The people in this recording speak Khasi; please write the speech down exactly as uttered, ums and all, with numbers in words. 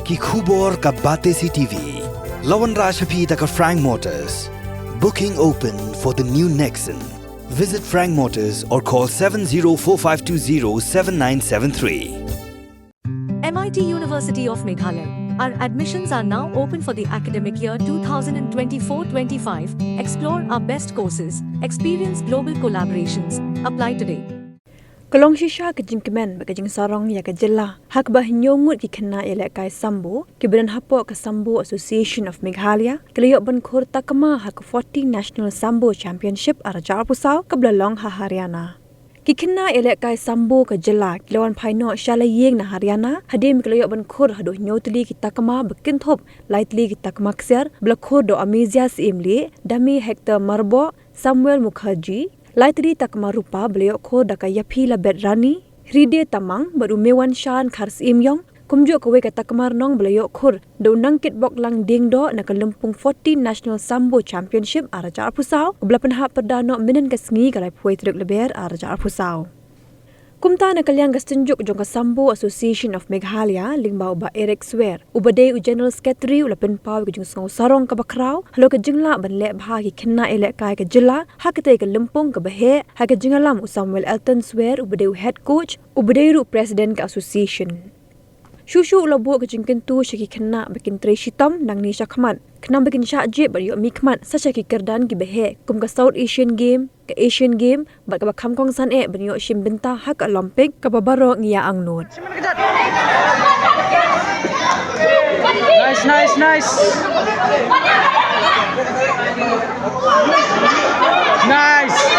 Ki khubor ka Batesi T V. La wanrah sha phi da ka Frank Motors. Booking open for the new Nexon. Visit Frank Motors or call seven zero four five two zero seven nine seven three. M I T University of Meghalaya. Our admissions are now open for the academic year two thousand twenty-four twenty-five. Explore our best courses, experience global collaborations. Apply today. Ka long shisha ka jingkmen bad ka jingsarong ïa ka jylla ha kaba hynñiew ngut ki khynnah ïalehkai sambo kiba don hapoh ka Sambo Association of Meghalaya ki la ïoh ban khur takma ha ka forty National Sambo Championship ar hajar arphew saw kaba la long ha Haryana. Ki khynnah ïalehkai sambo ka jylla ki la wan phai noh sha la ïing na Haryana hadien ba ki la ïoh ban khur haduh hynñiew tylli ki takma ba kynthup lai tylli ki takma ksiar ba la khur da u Amazia Syiemlieh, Dami Hector Myrboh, Samuel Mukherjee, lai tylli takma rupa ba la ïoh khur da ka Yaphi Labet Rani, Hriday Tamang bad u Mewanshan Kharsyiemlieh, kumjuh kawei ka takma rnong ba la ïoh khur da u Nangkitboklang Diengdoh na ka lympung forty National Sambo Championship ar hajar arphew saw kaba la pynhap pyrda noh mynhynnin ka sngi ka laiphew tarik Lber ar hajar arphew saw. Kumta na ka liang ka synjuk jong ka Sambo Association of Meghalaya lyngba u Bah Eric Swer uba dei u General Secretary u la pynpaw ïa ka jingsngew sarong kaba khraw halor ka jinglah ban leh bha ki khynnah ïalehkai ka jylla ha katei ka lympung kaba heh ha ka jingïalam u Samuel Elton Swer uba dei u Head Coach uba dei ruh President ka Association. Shuh shuh u la buh ka jingkyntu sha ki khynnah ba kin trei shitom nangne shakhmat khnang ba kin shah jied bad ïoh mihkhmat sa sha ki kyrdan kiba heh kum ka South Asian Game, ka Asian Game bad kaba kham kongsan eh ban ïoh shim bynta ha ka Olympic kaba baroh ngi ïa angnud. Nice, nice, nice. Nice.